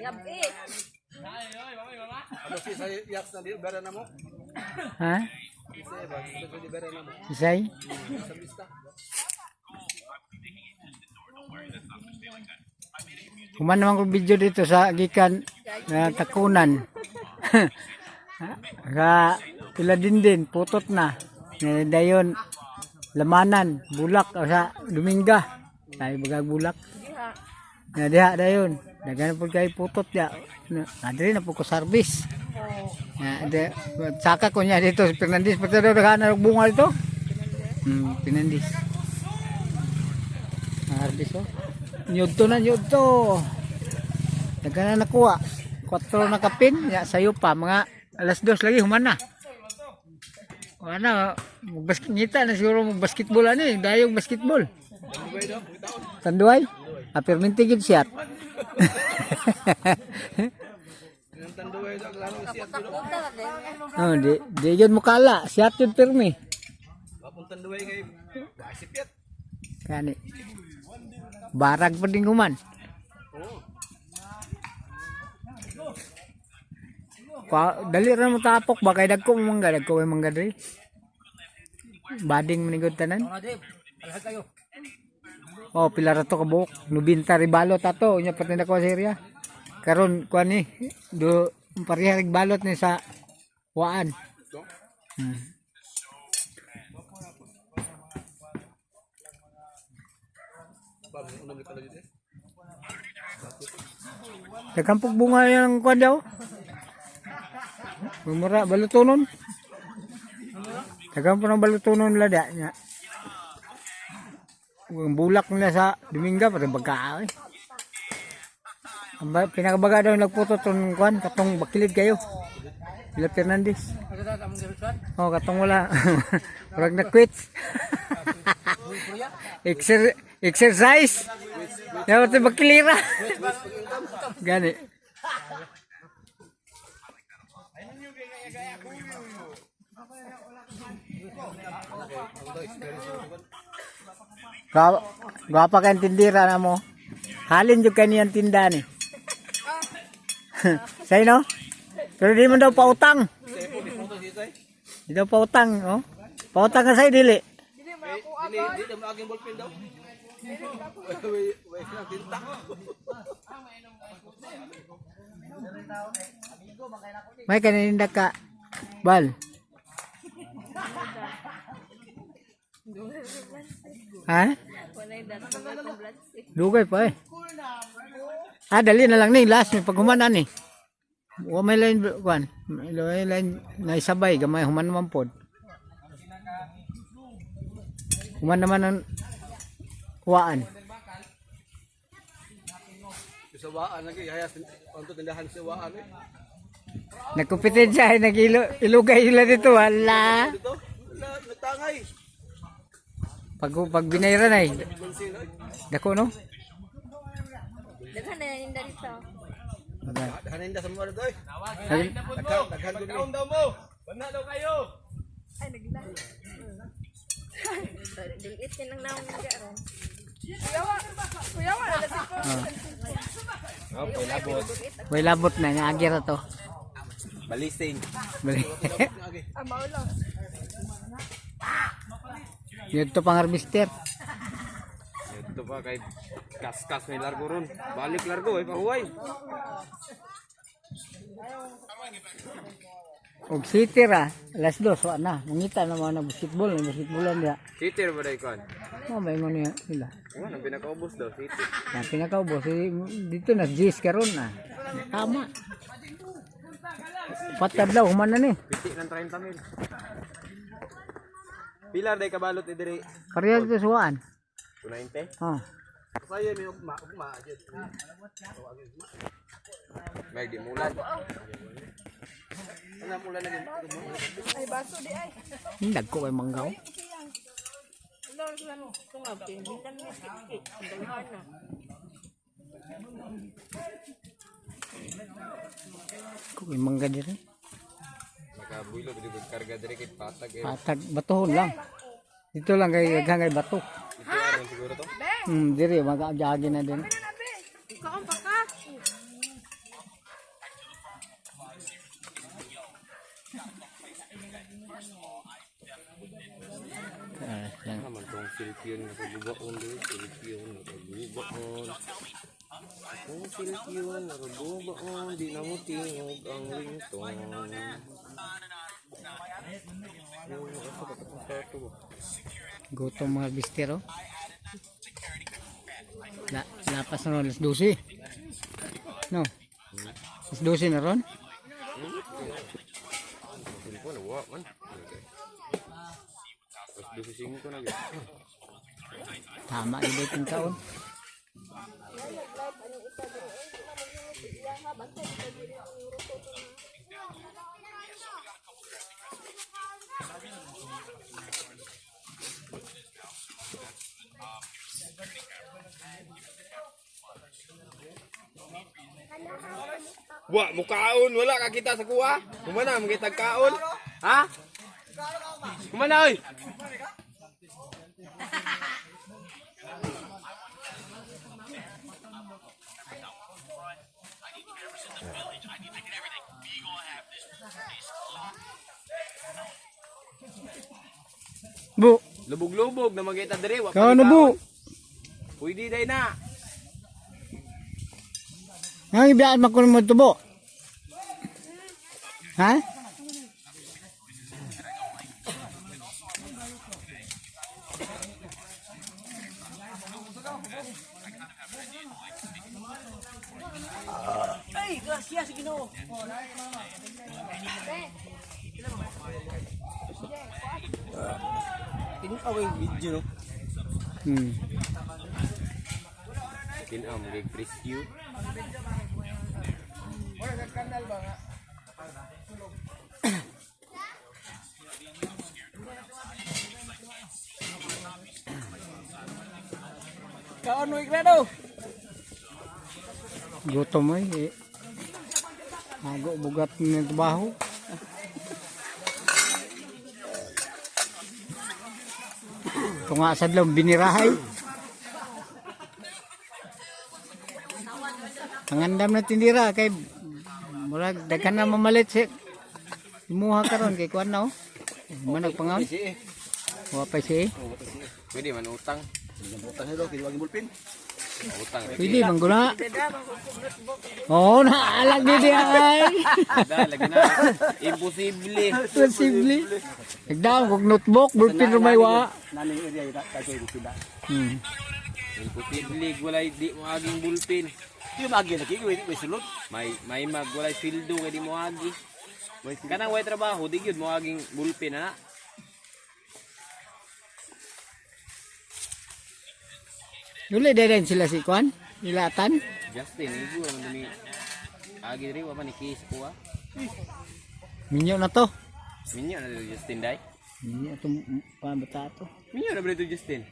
Labi. Ano si sa yaks na di bera na mo? Ha? Isa ba? Isa di bera na mo. Isay? Sa bista. Human naman ko video dito sa gikan na takunan. Sa pila din din, putot na. Na dayon lamanan, bulak o sa Dominga. Ay bagag bulak. Diha. Na diha dayon. Daghan po kay putot ya. Na diri na po ko service. Na de, saka ko niya dito si Fernandez pati daw daghan na og bunga dito. Fernandez. Ang harvest oh. Nyudto na nyudto. Daghan na nakuha. 4 na kapin, ya sayo pa mga 2:00 lagi human na. Wala na, magbasket ngita na siguro mag basketball ani, dayong basketball. Tanduay? Apirminti gid siya. Ang tanduay daw klaro siya. Kaputa ka din. Oh, di di yun mo kala, siya yun pirmi. Wapong tanduay kay basipyat. Kani. Barag pa din human. Oo. Kwa, dali ra mo tapok ba kay dagko mo mangga, dagko may mangga diri. Bading manigod tanan. Oh, pila ra to ka buok. Nubinta ri balot ato, unya pati na ko sa area. Karon kuan ni do pareha rig balot ni sa waan. Ba, unom ni pala dito. Eh. Daghampog bunga yang kuan daw. Mura balutonon. Daghan po ng balutonon lada nya. Ang bulak nila sa Dominga pero baga eh. Ang pinakabaga daw nagputo tong kuan katong bakilid kayo. Sila Fernandez. Oh, katong wala. Murag na quit. Exercise. Dapat bakilira. Gani. Gwapa kang tindira na mo. Halin yung kaniyang tinda ni. Sa'yo no? Pero di mo daw pautang. Di daw pautang, oh. Pautang ka sa'yo, dili. Dili dili mo aging ballpen daw. Way way na tinta. May kaninda ka. Bal. Ha? Wala yung dati mga kublat. Dugay pa eh. Ah, dali na lang ni last may paghumanan ni. Wa may line kwan. May line naisabay gamay human naman pod. Human naman ang kuwaan. Sa waan lagi hayas anto tindahan sa waan eh. Nagkumpetensya ay nagilo ilugay ila dito wala. Dito. Wala nagtangay. Pag binayra na eh. Bansin oy. Dako no? Daghan na yung dito. Daghan sa mga dito oy. Ay, Daghan daghan gud ni. Daw mo. Bana daw kayo. Ay, nagla. Dilit ka nang naong nag-aaron. Way labot na naagi ra to. Balising. Bali. Dito pang harvester. Ito pa kay kaskas may largo ron. Balik largo eh pahuway. Og city ra, 2:00 wa na. Mangita na mga nag-basketball, may basketballan diha. City ra ba dai kon? Oh, may ngono niya sila. Ano ang pinakaubos daw city. Na pinakaubos eh, dito na G's karon na. Tama. Patadlaw human na ni. Piti ng 30 mil. Pila day kabalot ni diri? Pareha dito sa waan. 290. Oh. Sayo may ugma ugma jud. May di mulan. Ana mula lagi. Dagko kay manggaw. Ko kay mangga diri. Nakabuilo gid kog karga diri kay patag eh. Patag batuhon lang. Dito lang kay daghan kay bato. Ito aron siguro to. Diri magaagi na din. Ikaw pa ka. Silpion nga kagubaon doon. Silpion nga kagubaon. Akong silpion nga kagubaon. Di na mo tingog ang ringtone. Yung asa ba itong sato ba? Gutom mga bistero. Lapas na ron, alas 12. No? Alas 12 na ron? Silpon, wa man. Okay. Alas 12:05 na gyud. Tama, ibig yung taon. Wa, mukaon, wala ka kita sa kuha. Kumana, magitag kaon. Ha? Kumana, oy. Bu, Lubog-lubog na magita dire, wa pa kaon na bu. Pwede day na. Nga ibiyaan makuno mo tubo. Ha? Tinaw yung video no. Tinaw mo kay rescue. Kaon mo igrado. Gutom mo eh. Hago bugat ng trabaho. Tunga sa lang binirahay. Ang andam na tindira kay murag daghan na mamalit si imuha karon kay kuan na oh. Manag pangaon. Wa pa si. Pwede man utang. Utang nito kay wag bulpin. Utang. Pwede mangguna. Oo na alag di ay. Da, lagi na. Imposible. Posible. Nagdaon kog notebook, ballpen rumay wa. Nani area ita kay sila. Imposible walay di mo aging bulpin. Di magi lagi kay sulod. May mag walay sweldo kay di mo agi. Kanang way trabaho di gyud mo aging bulpin na. Dili din sila si Kwan, ilatan. Justin, igo naman dumi. Agi diri wa man ni kis kuha. Minyo na to. Minyo na dito Justin dai. Minyo to pambata to. Minyo na ba dito Justin?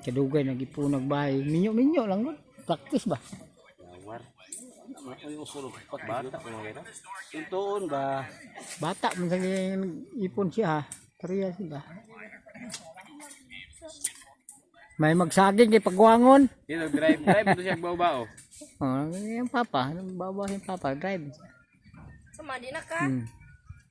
Kadugay nagipunag bahay. Minyo minyo lang gud. Practice ba? Yawar. Ay usulod. Bata ko mga kita. Tuntuon ba? Bata man sa ipon siya ha. Pareha sila. May magsaging kay pagwangon. Dito drive drive to siya bao-bao. Oh, yung papa, bawa yung papa drive. Sama, di na ka.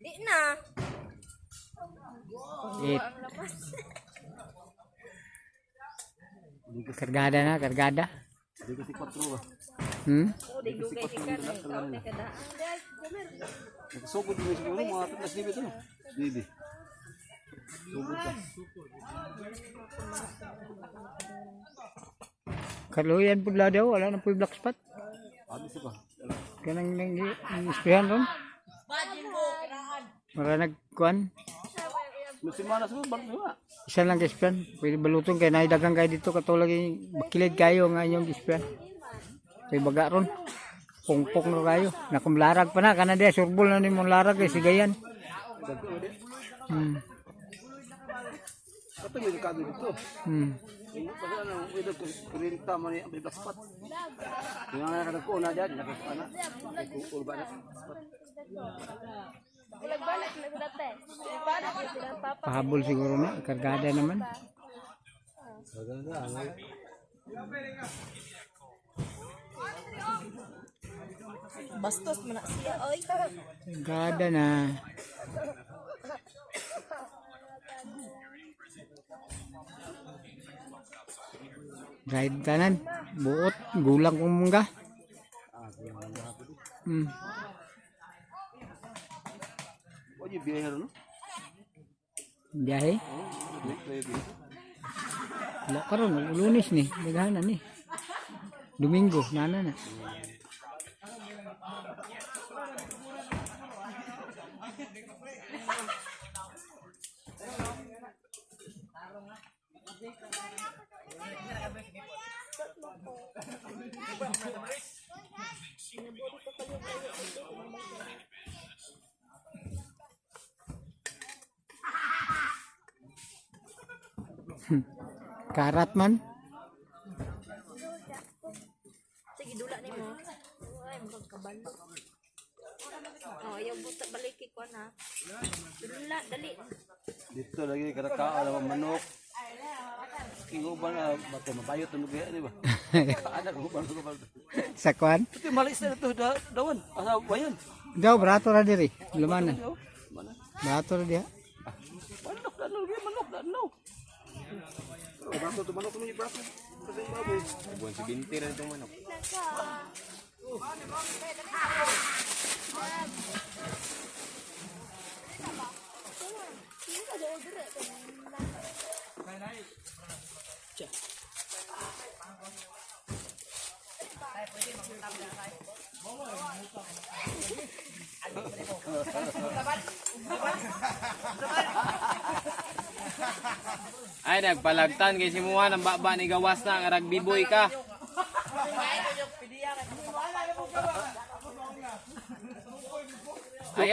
Di na. Eight. Ang lapas. Kargada na, kargada. Di kasi 4 ba. Oo, di dugay kay ka. Kaon na ka daan. Dahil, kumer. Nagsugod mo siguro mga 3 libo to. Bibi. Sugod ka. Kaluyan po la daw, wala na po yung black spot. Abi sa ba? Kanang nang isprehan ron. Mara nagkuan. Musimana sa ba? Ba. Isa lang kay isprehan. Pwede balutong kay naidagang kayo dito katulad yung bakilid kayo nga inyong isprehan. Kay baga ron. Pungpong na kayo. Nakumlarag pa na. Kana diya, surbol na ni mong larag kay sigayan. Kato yung kado dito. Yung pa na ito kurinta man ang black spot. Yung nga kada ko na diyan nakasana. Kuul ba na spot. Balik na sa dati. Balik na sila ang papa. Pahabol siguro na. Kargada naman. Bastos man na siya, oy. Kargada na. Dried tanan. Buot, gulang kong mungga. Wa di biyahe no? Biyahe. Oh, di biyahe. Wala karon, Lunes ni, daghanan ni. Domingo, nana na. Karat man. Sige, dula ni mo. Ay, mukhang kabalo. Oh, ayaw buta baliki ko na. Dula, dali. Dito lagi karakaa ang manok. Kinguban na baka mabayot ang lugar di ba? Anak ko ba ko. Sa kwan. Ito malis na ito da, dawan. Asa bayan. Daw, barato ra diri. Lumanan. Daw. Mana? Barato ra diha. Manok na lagi manok na no. Oh, bato to manok ni bato. Kasi baboy. Buwan si Binti na itong manok. Ay, nagpalagtan kay simuha ng baba ni gawas na ang rugby boy ka.